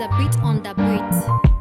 a beat on the beat.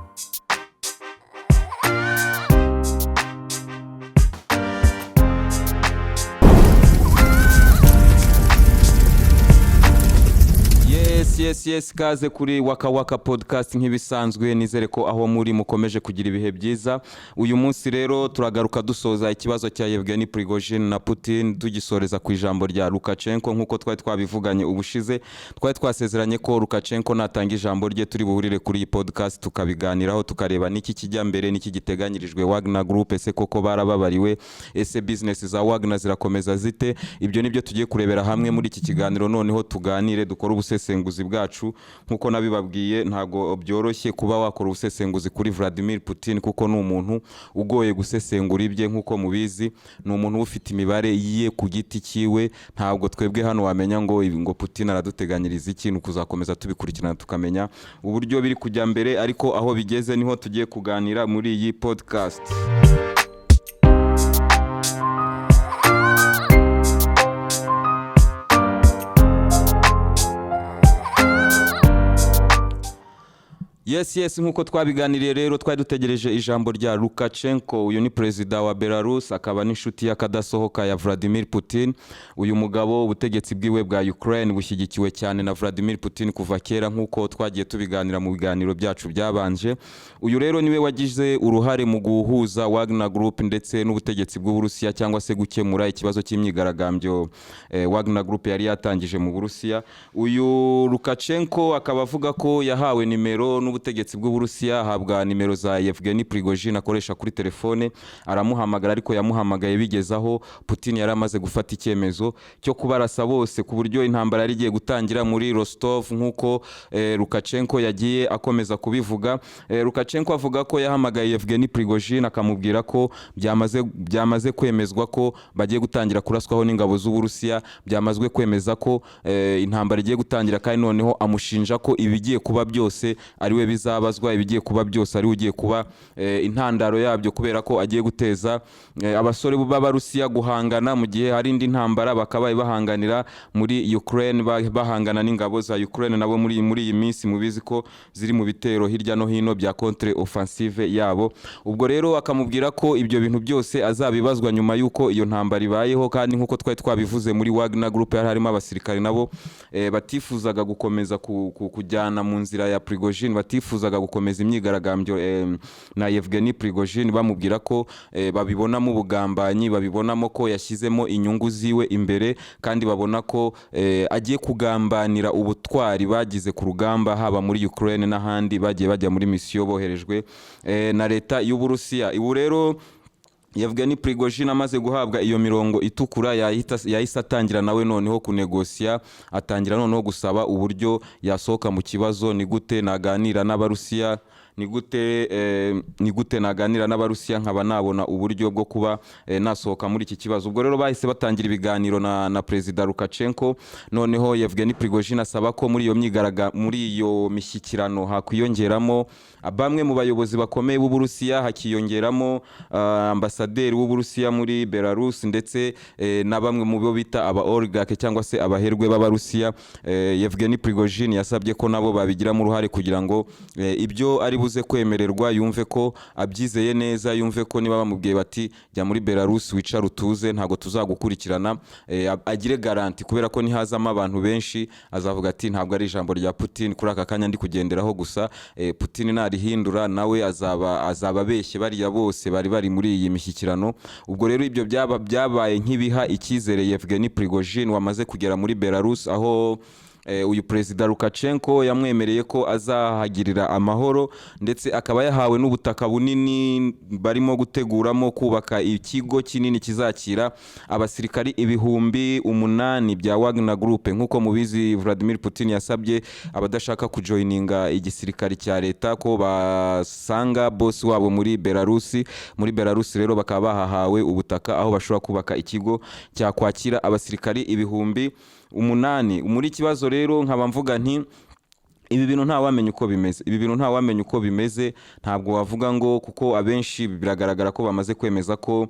Yes, kaze kuri Waka Waka Podcast. Nk'ibisanzwe, nizere ko aho muri mukomeje kugira ibihe byiza. Uyu munsi rero turagaruka dusoza ikibazo cya Yevgeny Prigozhin na Putin, tugisoreza ku ijambo rya Lukashenko. Nk'uko twari twabivuganye ubushize, twari twasezeranye ko Lukashenko natanga ijambo rye turi buhurire kuri iyi podcast, tukabiganiraho, tukareba n'iki kijya mbere, n'iki giteganyirijwe Wagner Group. Ese koko barababariwe? Ese business za Wagner zirakomeza zite? Ibyo nibyo tugiye kurebera hamwe muri iki kiganiro. Noneho tuganire, dukore ubusesenguzi bwacu. Nk'uko nabibabwiye, ntabwo byoroshye kuba wakora ubusesenguzi kuri Vladimir Putin, kuko ni umuntu ugoye gusesengura ibye. Nk'uko mubizi, ni umuntu uba ufite imibare ye ku giti cyiwe. Ntabwo twebwe hano wamenya ngo ibi, ngo Putin araduteganyiriza iki. Ni ukuzakomeza tubikurikirana, tukamenya uburyo biri kujya mbere, ariko aho bigeze niho tugiye kuganira muri iyi podcast. Yes, nk'uko twabiganiriye rero, twari dutegereje ijambo rya Lukashenko. Uyu ni perezida wa Belarus, akaba n'inshuti y'akadasohoka ya Vladimir Putin. Uyu mugabo, ubutegetsi bwiwe bwa Ukraine bushyigikiwe cyane na Vladimir Putin kuva kera, nk'uko twagiye tubiganira mu biganiro byacu byabanje. Uyu rero niwe wagize uruhare mu guhuza Wagner Group ndetse n'ubutegetsi bw'Uburusiya, cyangwa se gukemura ikibazo cy'imyigaragambyo Wagner Group yari yatangije mu Burusiya. Uyu Lukashenko akaba avuga ko yahawe nimero n'ubutegetsi bw'Uburusiya, ahabwa nimero za Yevgeny Prigozhin akoresha kuri telefone, aramuhamagara, ariko yamuhamagaye bigeze aho Putin yari amaze gufata icyemezo cyo kubarasa bose, ku buryo intambara yari igiye gutangira muri Rostov, nk'uko Lukashenko yagiye akomeza kubivuga. Lukashenko avuga ko yahamagaye Yevgeny Prigozhin akamubwira ko byamaze kwemezwa ko bagiye gutangira kuraswaho n'ingabo z'Uburusiya, byamazwe kwemeza ko intambara igiye gutangira, kandi noneho amushinja ko ibigiye kuba byose ari we bizabazwa, ibigiye kuba byose ari we ugiye kuba intandaro yabyo, kubera ko agiye guteza abasore b'Abarusiya guhangana mu gihe hari indi ntambara bakabaye bahanganira muri Ukraine, bahangana n'ingabo za Ukraine nabo muri iyi minsi mubizi ko ziri mu bitero hirya no hino bya contre offensive yabo. Ubwo rero akamubwira ko ibyo bintu byose azabibazwa nyuma y'uko iyo ntambara ibayeho. Kandi nk'uko twari twabivuze, muri Wagner Group yari harimo abasirikare nabo batifuzaga gukomeza kujyana mu nzira ya Prigozhin, batifuzaga gukomeza imyigaragambyo na Yevgeny Prigozhin, bamubwira ko babibonamo ubugambanyi, babibonamo ko yashyizemo inyungu ziwe imbere, kandi babona ko agiye kugambanira ubutwari bagize ku rugamba, haba muri Ukraine n'ahandi bagiye bajya muri misiyo boherejwe na leta y'Uburusiya. Ubu rero Yevgeny Prigozhin amaze guhabwa iyo mirongo itukura, yahise atangira nawe noneho kunegosiya, atangira noneho gusaba uburyo yasohoka mu kibazo. Ni gute naganira n'Abarusiya? Ni gute naganira n'Abarusiya nkaba nabona uburyo bwo kuba nasohoka muri iki kibazo? Ubwo rero bahise batangira ibiganiro na Perezida Lukashenko. Noneho Yevgeny Prigozhin asaba ko muri iyo mishyikirano hakwiyongeramo bamwe mu bayobozi bakomeye b'Uburusiya, hakiyongeramo ambasaderi w'Uburusiya muri Belarus, ndetse na bamwe mu bo bita aba oligarch cyangwa se abaherwe b'Abarusiya. Yevgeny Prigozhin yasabye ko nabo babigiramo uruhare kugira ngo ibyo ari buze kwemererwa yumve ko abyizeye neza, yumve ko niba bamubwiye bati: "Jya muri Belarus wicare utuze, ntabwo tuzagukurikirana," agire garantie, kubera ko nihazamo abantu benshi azavuga ati: "Ntabwo ari ijambo rya Putin kuri aka kanya ndi kugenderaho gusa. Putin narihindura nawe azaba abeshye bariya bose bari muri iyi mishyikirano." Ubwo rero ibyo byaba byabaye nk'ibiha icyizere Yevgeny Prigozhin wamaze kugera muri Belarus, aho uyu Perezida Lukashenko yamwemereye ko azahagirira amahoro, ndetse akaba yahawe n'ubutaka bunini barimo guteguramo kubaka ikigo kinini kizakira abasirikari 8000 bya Wagner Group. Nk'uko mubizi, Vladimir Putin yasabye abadashaka kujoininga igisirikari cya leta ko basanga boss wabo muri Belarus. Muri Belarus rero bakaba bahahawe ubutaka aho bashobora kubaka ikigo cyakwakira abasirikari 8000. Muri kibazo rero nkaba mvuga nti Ibi bintu ntawamenya uko bimeze, ibi bintu ntawamenya uko bimeze. Ntabwo wavuga ngo, kuko abenshi biragaragara ko bamaze kwemeza ko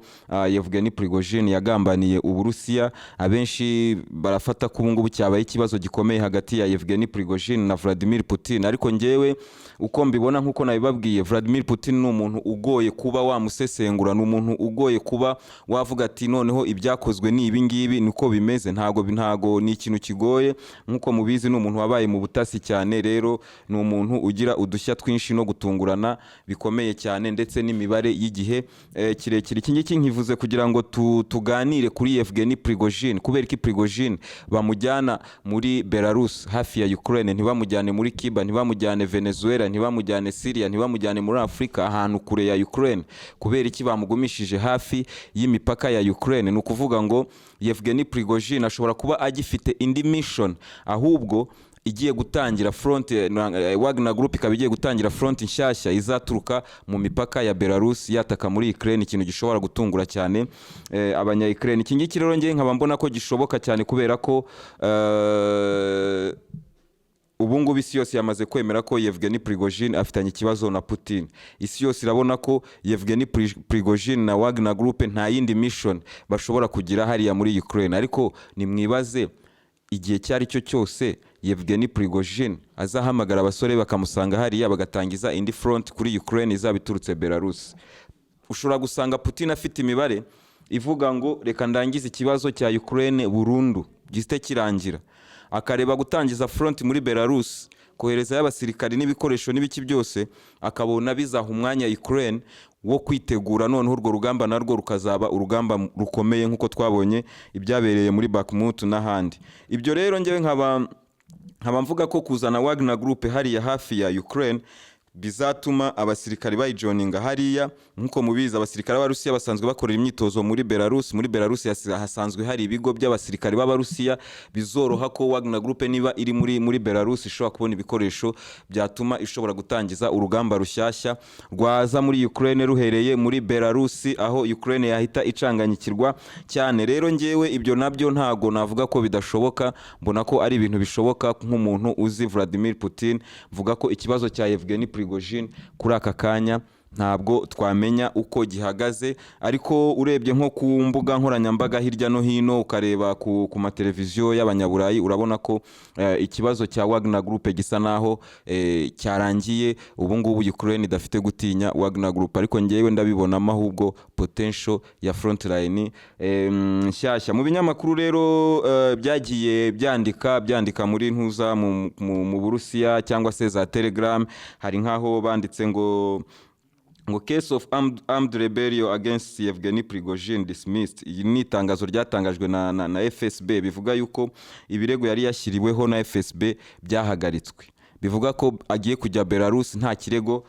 Yevgeny Prigozhin yagambaniye Uburusiya. Abenshi barafata ko ubu ngubu cyabaye ikibazo gikomeye hagati ya Yevgeny Prigozhin na Vladimir Putin. Ariko njyewe uko mbibona, nk'uko nabibabwiye, Vladimir Putin ni umuntu ugoye kuba wamusesengura, ni umuntu ugoye kuba wavuga ati noneho ibyakozwe ni ibi ngibi, niko bimeze. Ntago ni ikintu kigoye. Nk'uko mubizi, ni umuntu wabaye mu butasi cyane. Rero ni umuntu ugira udushya twinshi no gutungurana bikomeye cyane, ndetse n'imibare y'igihe kirekire. Iki ngiki nkivuze kugira ngo tuganire kuri Yevgeny Prigozhin. Kubera ko Prigozhin bamujyana muri Belarus hafi ya Ukraine, ntibamujyane muri Cuba, ntibamujyane Venezuela, ntibamujyane Syria, ntibamujyane muri Afurika ahantu kure ya Ukraine, kubera iki bamugumishije hafi y'imipaka ya Ukraine? Ni ukuvuga ngo Yevgeny Prigozhin ashobora kuba agifite indi mission, ahubwo igiye gutangira front, Wagner Group ikaba igiye gutangira front nshyashya izaturuka mu mipaka ya Belarus yataka muri Ukraine, ikintu gishobora gutungura cyane abanya Ukraine. Iki ngiki rero ngewe nkaba mbona ko gishoboka cyane, kubera ko ubu ngubu isi yose yamaze kwemera ko Yevgeny Prigozhin afitanye ikibazo na Putin. Isi yose irabona ko Yevgeny Prigozhin na Wagner Group nta yindi mission bashobora kugira hariya muri Ukraine. Ariko nimwibaze igihe icyo ari cyo cyose Yevgeny Prigozhin azahamagara abasore bakamusanga hariya, bagatangiza indi front kuri Ukraine izaba iturutse Belarus. Ushobora gusanga Putin afite imibare ivuga ngo reka ndangize ikibazo cya Ukraine burundu gihite kirangira, akareba gutangiza front muri Belarus, koherezayo abasirikari n'ibikoresho n'ibiki byose, akabona bizaha umwanya Ukraine wo kwitegura, noneho urwo rugamba narwo rukazaba urugamba rukomeye nk'uko twabonye ibyabereye muri Bakhmut n'ahandi. Ibyo rero ngewe nkaba mvuga ko kuzana Wagner Group hariya hafi ya Ukraine bizatuma abasirikari bayijoininga hariya. Nk'uko mubizi, abasirikare b'Abarusiya basanzwe bakorera imyitozo muri Belarus. Muri Belarus hasanzwe hari ibigo by'abasirikari b'Abarusiya. Bizoroha ko Wagner Group niba iri muri Belarus ishobora kubona ibikoresho byatuma ishobora gutangiza urugamba rushyashya rwaza muri Ukraine ruhereye muri Belarus, aho Ukraine yahita icanganyikirwa cyane. Rero ngewe ibyo nabyo ntago navuga ko bidashoboka, mbona ko ari ibintu bishoboka. Nk'umuntu uzi Vladimir Putin, mvuga ko ikibazo cya Yevgeny Prigozhin kuri aka kanya ntabwo twamenya uko gihagaze. Ariko urebye nko ku mbuga nkoranyambaga hirya no hino, ukareba ku mateleviziyo y'abanyaburayi, urabona ko ikibazo cya Wagner Group gisa naho cyarangiye. Ubu ngubu Ukraine idafite gutinya Wagner Group, ariko ngewe ndabibonamo ahubwo potential ya frontline nshyashya. Mu binyamakuru rero byagiye byandika muri ntuza mu Burusiya cyangwa se za Telegram, hari nk'aho banditse ngo "Case of armed rebellion against Yevgeny Prigozhin dismissed". Iyi ni itangazo ryatangajwe na FSB, bivuga yuko ibirego yari yashyiriweho na FSB byahagaritswe. Bivuga ko agiye kujya Belarus nta kirego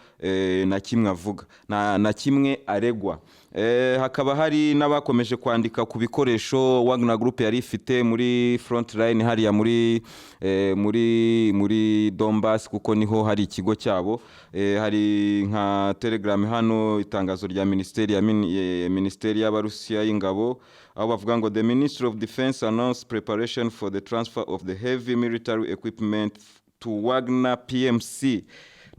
na kimwe avuga, na kimwe aregwa. Hakaba hari n'abakomeje kwandika ku bikoresho Wagner Group yari ifite muri front line hariya muri Donbass, kuko niho hari ikigo cyabo. Hari nka Telegram hano, itangazo rya minisiteri y'Abarusiya y'ingabo, aho bavuga ngo "The Ministry of Defense announced preparation for the transfer of the heavy military equipment to Wagner PMC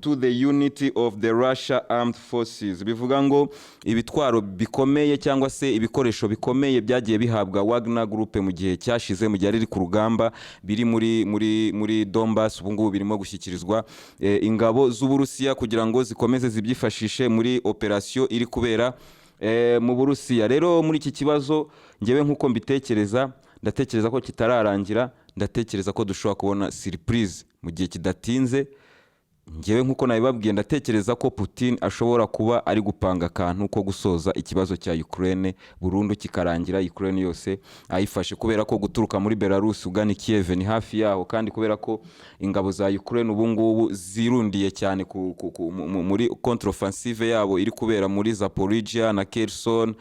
to the unity of the Russia Armed Forces". Bivuga ngo ibitwaro bikomeye cyangwa se ibikoresho bikomeye byagiye bihabwa Wagner Group mu gihe cyashize, mu gihe yari iri ku rugamba, biri muri Donbass, ubu ngubu birimo gushyikirizwa ingabo z'Uburusiya kugira ngo zikomeze zibyifashishe muri operasiyo iri kubera mu Burusiya. Rero muri iki kibazo, ngewe nk'uko mbitekereza, ndatekereza ko kitararangira. Ndatekereza ko dushobora kubona surprise mu gihe kidatinze. Ngewe nk'uko nabibabwiye, ndatekereza ko Putin ashobora kuba ari gupanga akantu ko gusoza ikibazo cya Ukraine burundu, kikarangira Ukraine yose ayifashe, kubera ko guturuka muri Belarus ugana i Kiev ni hafi yaho, kandi kubera ko ingabo za Ukraine ubu ngubu zirundiye cyane muri contre-offensive yabo iri kubera muri Zaporizhia na Kherson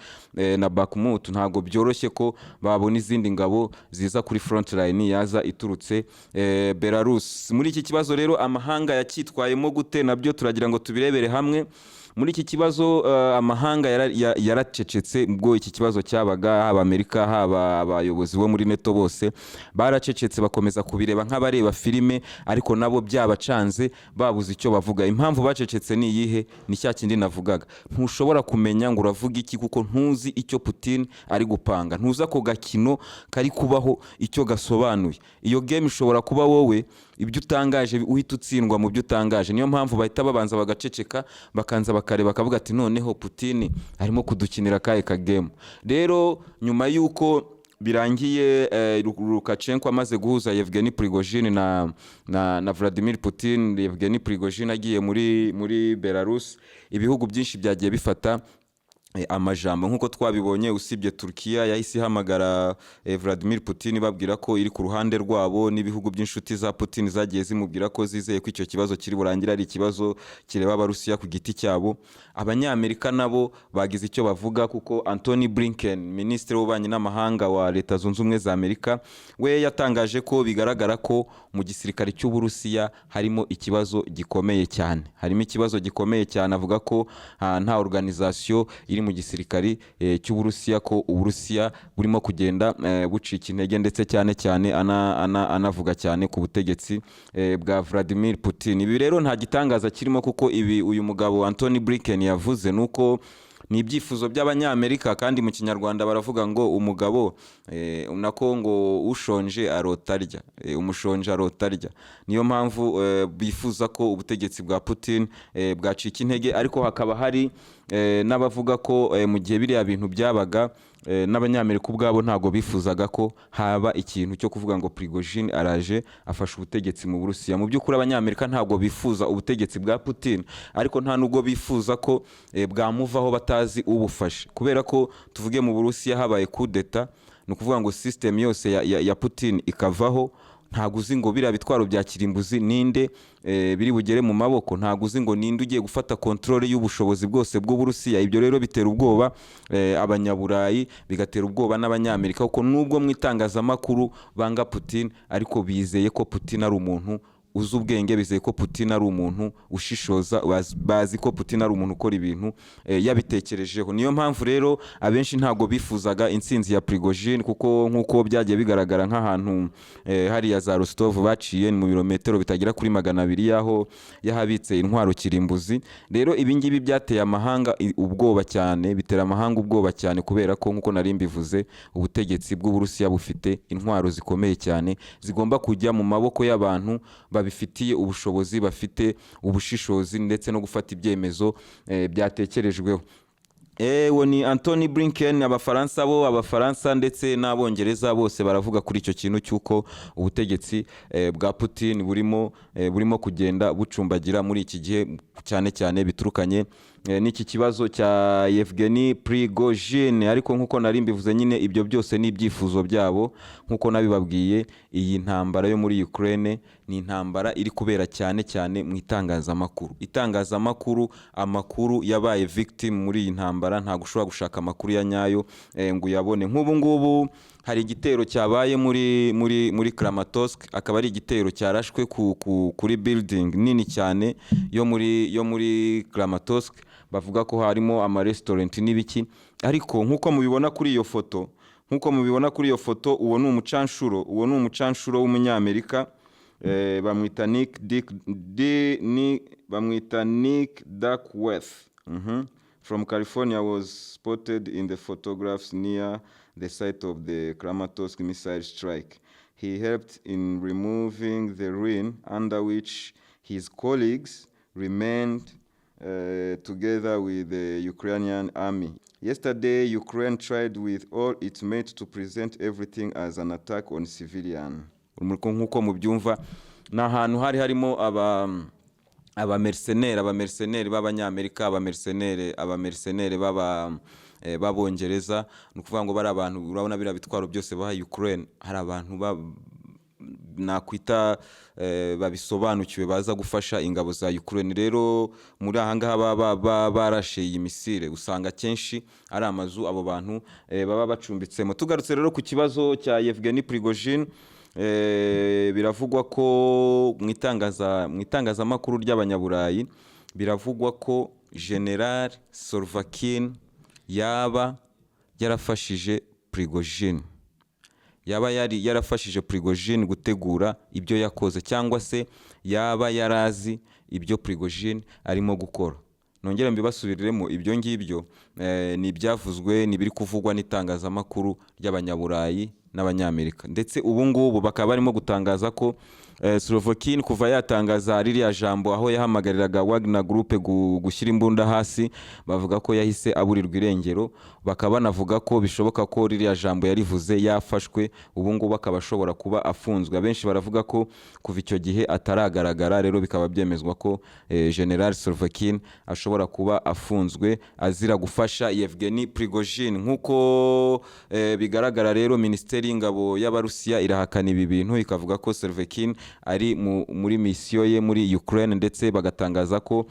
na Bakhmut, ntabwo byoroshye ko babona izindi ngabo ziza kuri front line yaza iturutse Belarus. Muri iki kibazo rero amahanga yacyitwayemo gute? Nabyo turagira ngo tubirebere hamwe. Muri iki kibazo amahanga yaracecetse ubwo iki kibazo cyabaga, haba Amerika, haba abayobozi bo muri NATO, bose baracecetse, bakomeza kubireba nk'abareba filime, ariko nabo byabacanze, babuze icyo bavuga. Impamvu bacecetse ni iyihe? Ni cya kindi navugaga: ntushobora kumenya ngo uravuga iki, kuko ntuzi icyo Putin ari gupanga, ntuzi ako gakino kari kubaho icyo gasobanuye. Iyo game ishobora kuba wowe ibyo utangaje uhita utsindwa mu byo utangaje. Niyo mpamvu bahita babanza bagaceceka, bakanza bakareba, bakavuga ati: "Noneho Putin arimo kudukinira akahe ka game?" Rero nyuma y'uko birangiye, Lukashenko amaze guhuza Yevgeny Prigozhin na Vladimir Putin, Yevgeny Prigozhin agiye muri Belarus, ibihugu byinshi byagiye bifata amajambo nk'uko twabibonye. Usibye Turkiya yahise ihamagara Vladimir Putin, babwira ko iri ku ruhande rwabo, n'ibihugu by'inshuti za Putin zagiye zimubwira ko zizeye ko icyo kibazo kiri burangire ari ikibazo kireba Abarusiya ku giti cyabo. Abanyamerika nabo bagize icyo bavuga, kuko Antony Blinken, minisitiri w'ububanyi n'amahanga wa Leta Zunze Ubumwe za Amerika, we yatangaje ko bigaragara ko mu gisirikare cy'Uburusiya harimo ikibazo gikomeye cyane, harimo ikibazo gikomeye cyane. Avuga ko nta organisation iri mu gisirikari cy'Uburusiya, ko Uburusiya burimo kugenda bucika intege, ndetse cyane cyane anavuga cyane ku butegetsi bwa Vladimir Putin. Ibi rero nta gitangaza kirimo, kuko ibi uyu mugabo Antony Blinken yavuze nuko ni ibyifuzo by'Abanyamerika. Kandi mu Kinyarwanda baravuga ngo umugabo nako ngo ushonje arota arya. Umushonje arota arya. Niyo mpamvu bifuza ko ubutegetsi bwa Putin bwacika intege. Ariko hakaba hari n'abavuga ko mu gihe biriya bintu byabaga, n'Abanyamerika ubwabo ntabwo bifuzaga ko haba ikintu cyo kuvuga ngo Prigozhin araje afashe ubutegetsi mu Burusiya. Mu by'ukuri Abanyamerika ntabwo bifuza ubutegetsi bwa Putin, ariko nta nubwo bifuza ko bwamuvaho batazi ubufashe, kubera ko tuvuge mu Burusiya habaye kudeta, ni ukuvuga ngo system yose ya Putin ikavaho, ntabwo uzi ngo biriya bitwaro bya kirimbuzi ninde biri bugere mu maboko, ntabwo uzi ngo ninde ugiye gufata contrôle y'ubushobozi bwose bw'Uburusiya. Ibyo rero bitera ubwoba Abanyaburayi, bigatera ubwoba n'Abanyamerika, kuko nubwo mu itangazamakuru banga Putin, ariko bizeye ko Putin ari umuntu uzi ubwenge, bizeye ko Putin ari umuntu ushishoza, bazi ko Putin ari umuntu ukora ibintu yabitekerejeho. Niyo mpamvu rero abenshi ntabwo bifuzaga intsinzi ya Prigozhin, kuko nk'uko byagiye bigaragara nk'ahantu hariya za Rostov baciye ni mu birometero bitagera kuri 200 y'aho yahabitse intwaro kirimbuzi. Rero ibi ngibi byateye amahanga ubwoba cyane, bitera amahanga ubwoba cyane, kubera ko nk'uko nari mbivuze, ubutegetsi bw'Uburusiya bufite intwaro zikomeye cyane zigomba kujya mu maboko y'abantu babifitiye ubushobozi, bafite ubushishozi ndetse no gufata ibyemezo byatekerejweho. Ewo ni Antony Blinken. Abafaransa bo, Abafaransa ndetse n'Abongereza bose baravuga kuri icyo kintu cy'uko ubutegetsi bwa Putin burimo kugenda bucumbagira muri iki gihe, cyane cyane biturukanye n'iki kibazo cya Yevgeny Prigozhin. Ariko nk'uko nari mbivuze nyine, ibyo byose ni ibyifuzo byabo. Nk'uko nabibabwiye, iyi ntambara yo muri Ukraine ni intambara iri kubera cyane cyane mu itangazamakuru. Itangazamakuru, amakuru yabaye victim muri iyi ntambara. Ntabwo ushobora gushaka amakuru ya nyayo ngo uyabone. Nk'ubu ngubu hari igitero cyabaye muri Kramatorsk, akaba ari igitero cyarashwe kuri building nini cyane yo muri Kramatorsk, bavuga ko harimo amarestaurant n'ibiki. Ariko nk'uko mubibona kuri iyo foto, uwo ni umucanshuro w'Umunyamerika, bamwita Nick Dick D, ni bamwita Nick Duckworth from California, was spotted in the photographs near the site of the Kramatorsk missile strike. He helped in removing the ruin under which his colleagues remained together with the Ukrainian army. Yesterday, Ukraine tried with all its might to present everything as an attack on civilian. Nk'uko mubyumva, ni ahantu hari harimo aba mercenaires b'Abanyamerika, aba mercenaires b'Abongereza. Ni ukuvuga ngo bari abantu, urabona biriya bitwaro byose baha Ukraine, hari abantu nakwita babisobanukiwe baza gufasha ingabo za Ukraine. Rero muri aha ngaha baba barashe iyi missile, usanga akenshi ari amazu abo bantu baba bacumbitsemo. Tugarutse rero ku kibazo cya Yevgeny Prigozhin, biravugwa ko mu itangazamakuru ry'Abanyaburayi biravugwa ko General Surovikin yaba yarafashije Prigozhin, yaba yari yarafashije Prigozhin gutegura ibyo yakoze, cyangwa se yaba yarazi ibyo Prigozhin arimo gukora. Nongere mbibasubiriremo, ibyo ngibyo ni ibyavuzwe, ni ibiri kuvugwa n'itangazamakuru ry'Abanyaburayi n'Abanyamerika, ndetse ubu ngubu bakaba barimo gutangaza ko Surovikin, kuva yatangaza ririya jambo aho yahamagariraga Wagner Group gushyira imbunda hasi, bavuga ko yahise aburirwa irengero. Bakaba banavuga ko bishoboka ko ririya jambo yarivuze yafashwe, ubu ngubu akaba ashobora kuba afunzwe. Abenshi baravuga ko kuva icyo gihe ataragaragara. Rero bikaba byemezwa ko General Surovikin ashobora kuba afunzwe azira gufasha Yevgeny Prigozhin. Nk'uko bigaragara rero, Minisiteri y'Ingabo y'Abarusiya irahakana ibi bintu, ikavuga ko Surovikin ari muri misiyo ye muri Ukraine, ndetse bagatangaza ko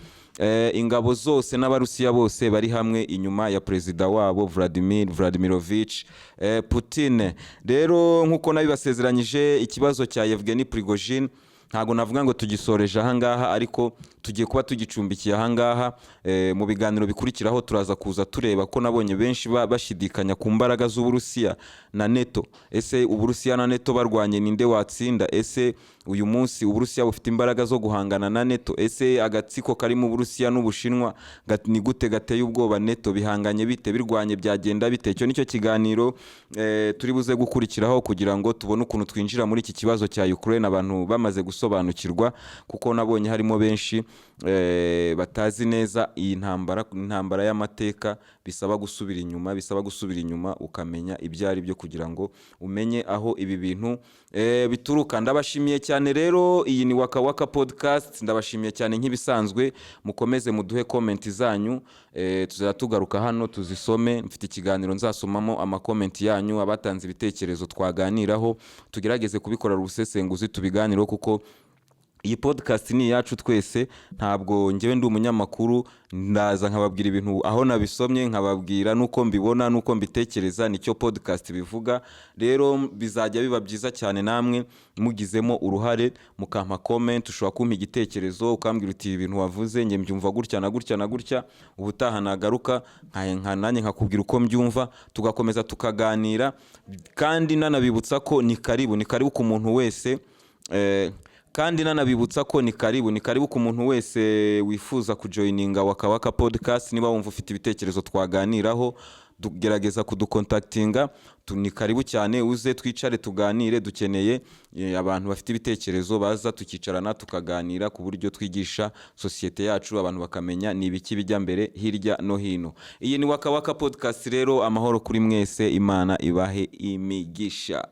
ingabo zose n'Abarusiya bose bari hamwe inyuma ya perezida wabo Vladimir Vladimirovich Putin. Rero nk'uko nabibasezeranyije, ikibazo cya Yevgeny Prigozhin ntabwo navuga ngo tugisoreje ahangaha, ariko tugiye kuba tugicumbikiye ahangaha. Mu biganiro bikurikiraho turaza kuza tureba ko nabonye benshi bashidikanya ku mbaraga z'Uburusiya na NATO. Ese Uburusiya na NATO barwanye, ninde watsinda? Ese uyu munsi Uburusiya bufite imbaraga zo guhangana na NATO? Ese agatsiko kari mu Burusiya n'Ubushinwa ni gute gateye ubwoba NATO? Bihanganye bite? Birwanye byagenda bite? Icyo nicyo kiganiro turi buze gukurikiraho kugira ngo tubone ukuntu twinjira muri iki kibazo cya Ukraine abantu bamaze gusobanukirwa, kuko nabonye harimo benshi batazi neza iyi ntambara, intambara y'amateka. Bisaba gusubira inyuma, bisaba gusubira inyuma ukamenya ibyo ari byo kugira ngo umenye aho ibi bintu bituruka. Ndabashimiye cyane rero. Iyi ni Waka Waka Podcast. Ndabashimiye cyane nk'ibisanzwe. Mukomeze muduhe comment zanyu, tuzajya tugaruka hano tuzisome. Mfite ikiganiro nzasomamo ama comment yanyu, abatanze ibitekerezo twaganiraho, tugerageze kubikorera ubusesenguzi, tubiganireho, kuko iyi podcast ni iyacu twese. Ntabwo njyewe ndi umunyamakuru, ndaza nkababwira ibintu aho nabisomye, nkababwira n'uko mbibona n'uko mbitekereza. Nicyo podcast bivuga. Rero bizajya biba byiza cyane namwe mugizemo uruhare, mukampa comment. Ushobora kumpa igitekerezo ukambwira uti: "Ibi bintu wavuze njye mbyumva gutya na gutya na gutya." Ubutaha nagaruka nanjye nkakubwira uko mbyumva, tugakomeza tukaganira. Kandi nanabibutsa ko ni karibu, ni karibu ku muntu wese, kandi nanabibutsa ko ni karibu, ni karibu ku muntu wese wifuza kujoininga Waka Waka Podcast. Niba wumva ufite ibitekerezo twaganiraho, gerageza kuducontactinga. Ni karibu cyane, uze twicare tuganire. Dukeneye abantu bafite ibitekerezo baza tukicarana tukaganira ku buryo twigisha sosiyete yacu, abantu bakamenya ni ibiki bijya mbere hirya no hino. Iyi ni Waka Waka Podcast. Rero amahoro kuri mwese, Imana ibahe imigisha.